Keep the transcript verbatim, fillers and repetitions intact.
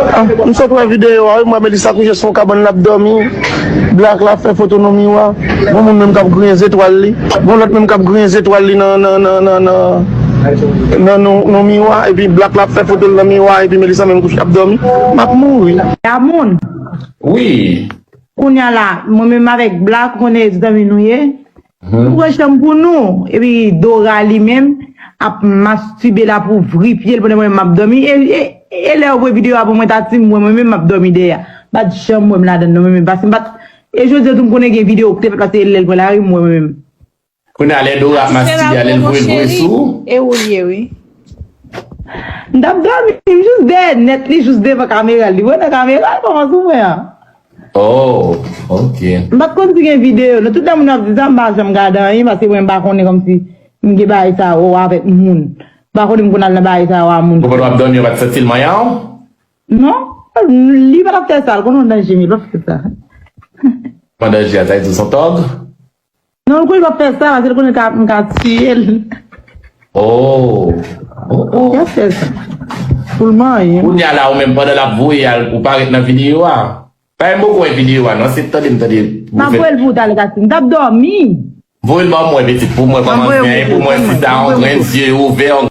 Ah, m sot wè videyo a, wi, m wè Melissa kouche sou yon kabann, l ap dòmi. Black la fè foto nan miwa. Gon moun menm k ap griyen zetwal li. Gon lòt menm k ap griyen zetwal li nan, nan, nan, nan, nan, nan, nan, nan miwa. Epi Black la fè foto l nan miwa. Epi Melissa menm kouche ap dòmi. M ap mouri. Damoun. Wi. Kounye a la, mwen menm avèk Black, konnen zanmi nou ye. Nou pran chanm pou nou. Epi Dora li menm ap mastibe, l ap ouvri pye l pandan mwen menm m ap dòmi. E, e, e lè yo voye videyo a pou mwen ta di m wè mwen menm m ap dòmi dèyè. M pa t janm wè m ladann non mwen menm. Paske m pa t, e jodi a tou m konnen gen videyo ki te fèt paske e lè l pran lari m wè mwen menm. Kounye a lè Dora ap mastibe a, lè l voye l voye sou ou. E ou l ye wi. M t ap dòmi, m jis dèyè nèt li, jis devan kamera l. Li wè nan kamera l, kòman sou mwen an. Oh, ok. M pa t konn si gen videyo. Nan tout lè moun ap di sa, m pa janm gade anyen, paske mwen m pa konnen kòmsi m gen bagay sa yo avèk moun. M pa konnen m konn al nan bagay sa yo a moun. Ou pandan w ap dòmi, ou pa t santi l manyen w? Non, li pa t ap fè sa, l konn yon danje, men l p ap fè sa. Pandan je a, sa vle di w se yon tòg? Non, l konnen l p ap fè sa, paske l konnen l ka, m ka tiye l. Oh, oh, oh. L ap fè sa. Pou l manyen. Kounye a la, ou menm, pandan l ap voye a, ou parèt nan videyo a. Pa menm poko wè videyo a, non, se tande m tande. M ap voye l pou ou talè, Katin. M t ap dòmi. Voye l ban mwen, pitit, pou mwen kòman gen, pou mwen si sa, yon grenn zye ouvè, yon